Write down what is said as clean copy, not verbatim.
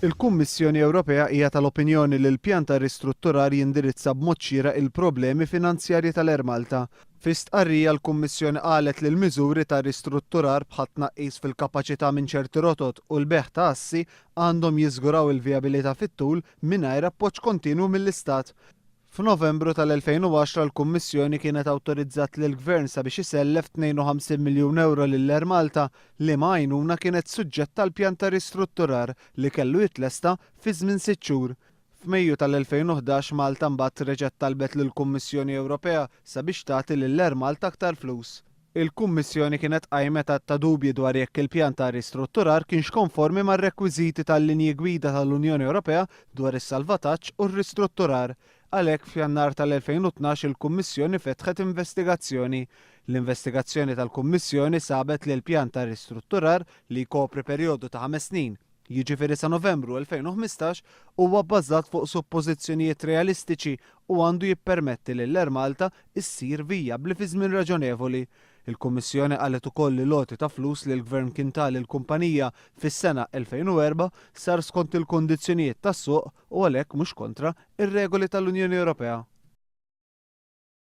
Il-Kummissjoni Ewropea hija tal-opinjoni li l-pjan ta' ristrutturar jindirizza b'mod xieraq il-problemi finanzjarji tal-Air Malta. Fi stqarrija l-Kummissjoni qalet li l-miżuri ta' ristrutturar bħat-tnaqqis fil-kapaċità minn ċerti rotot u l-bejgħ ta' assi għandhom jiżguraw il-vijabilità fit-tul mingħajr appoġġ kontinwu mill-Istat. F'Novembru tal-2010 l-Kummissjoni kienet awtorizzat lill-Gvern sabiex isellef 52 miljun ewro lil Air Malta, liema għajnuna kienet suġġetta għal pjan ta' ristrutturar li kellu jitlesta fi żmien sitt xhur. F'Mejju tal-2011 Malta mbagħad reġgħet talbet lill-Kummissjoni Ewropea sabiex tagħti lil Air Malta aktar flus. Il-Kummissjoni kienet qajmet għadd ta' dubji dwar jekk il-pjan ta' ristrutturar kienx konformi mar-rekwiżiti tal-Linji Gwida tal-Unjoni Ewropea dwar is-Salvataġġ u r-Ristrutturar. Għalhekk, f'Jannar tal-2012 il-Kummissjoni fetħet investigazzjoni. L-investigazzjoni tal-Kummissjoni sabet li l-pjan ta' ristrutturar, li jkopri perjodu ta' ħames snin, jiġifieri sa Novembru 2015, huwa bbażat fuq suppożizzjonijiet realistiċi u għandu jippermetti lil Air Malta ssir vijabbli fi żmien raġonevoli. Il-Kummissjoni qalet ukoll li l-għoti ta' flus li l-Gvern kien ta lill-kumpanija fis-sena 2004 sar skont il-kundizzjonijiet tas-suq u għalhekk mhux kontra r-regoli tal-Unjoni Ewropea.